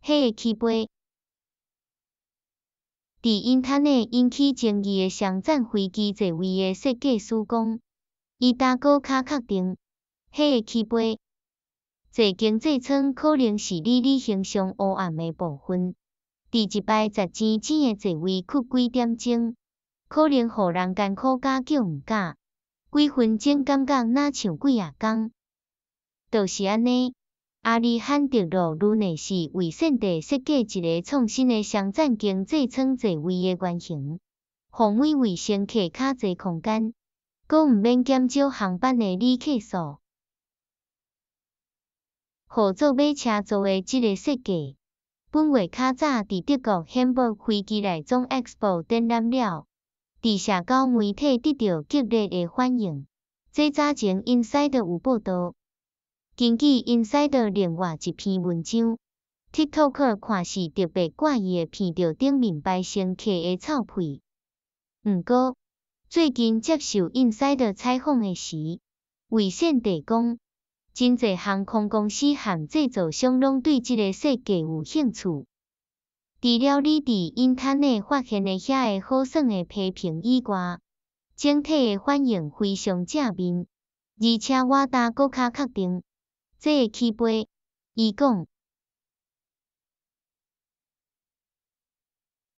彼會起飛。佇𪜶攤內引起爭議的商戰飛機座位的設計師講，伊焦閣較確定，彼會起飛。坐經濟艙可能是你旅行上烏暗的部分。佇一排十錢錢的座位窟幾點鐘，可能予人艱苦甲叫毋敢，幾分鐘感覺若像幾仔工。就是按呢，阿里漢德羅·盧內斯為線地設計一個創新的商戰經濟艙座位的原型，予每位乘客較濟空間，閣毋免減少航班的旅客數。號做馬車座的這个設計，本月較早佇德國漢堡飛機內總 Expo 展覽了，佇社交媒體得到激烈的反應。這早前 Insider 有報導。根據 Insider 另外一篇文章，TikToker 看似特別怪異的鼻著頂面排乘客的臭屁。毋過，最近接受 Insider 採訪的時，韋憲地講，真濟航空公司和製造商攏對這個設計有興趣。除了你佇𪜶攤內發現的遐个好耍的批評以外，整體的反應非常正面，而且我焦閣較確定，這會起飛。伊講。